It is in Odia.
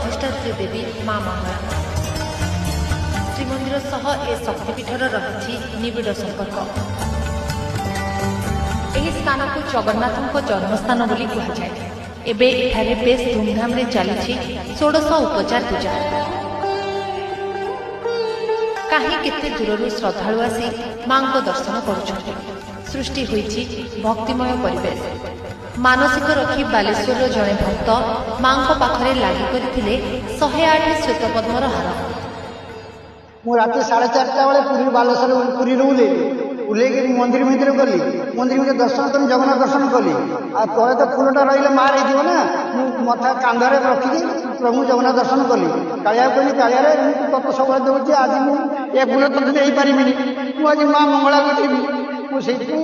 ଅଧିଷ୍ଠାତ୍ରୀ ଦେବୀ ମା ମଙ୍ଗଳା। ଶ୍ରୀମନ୍ଦିର ସହ ଏ ଶକ୍ତିପୀଠର ରହିଛି ନିବିଡ଼ ସମ୍ପର୍କ। ଏହି ସ୍ଥାନକୁ ଜଗନ୍ନାଥଙ୍କ ଜନ୍ମସ୍ଥାନ ବୋଲି କୁହାଯାଏ। ଏବେ ଏଠାରେ ବେଶ୍ ଧୁମଧାମରେ ଚାଲିଛି ଷୋଡ଼ଶ ଉପଚାର ପୂଜା। କାହିଁ କେତେ ଦୂରରୁ ଶ୍ରଦ୍ଧାଳୁ ଆସି ମାଙ୍କ ଦର୍ଶନ କରୁଛନ୍ତି। ସୃଷ୍ଟି ହୋଇଛି ଭକ୍ତିମୟ ପରିବେଶ। ମାନସିକ ରଖି ବାଲେଶ୍ୱରର ଜଣେ ଭକ୍ତ ମାଙ୍କ ପାଖରେ ଲାଗି କରିଥିଲେ 108 ଶ୍ୱେତପଦ୍ମର ହାର। ମୁଁ ରାତି 4:30 ବେଳେ ପୁରୀ, ବାଲେଶ୍ୱର ପୁରୀରୁ ଓହ୍ଲେଇଲି। ଓହ୍ଲେଇକି ମନ୍ଦିର ଭିତରେ ଗଲି। ମନ୍ଦିର ଭିତରେ ଦର୍ଶନ କରି, ଜଗନ୍ନାଥ ଦର୍ଶନ କଲି। ଆଉ ତଳେ ତ ଫୁଲଟା ରହିଲେ ମାର ହେଇଯିବ ନା, ମୁଁ ମଥା କାନ୍ଧରେ ରଖିକି ପ୍ରଭୁ ଜଗନ୍ନାଥ ଦର୍ଶନ କଲି। କାଳିଆକୁ କହିଲି, କାଳିଆରେ, ମୁଁ ତତେ ସବୁବେଳେ ଦେଉଛି, ଆଜି ମୁଁ ଏ ଫୁଲ ତତେ ଦେଇପାରିବିନି, ମୁଁ ଆଜି ମା ମଙ୍ଗଳାକୁ ଦେବି। ମୁଁ ସେଇଥିପାଇଁ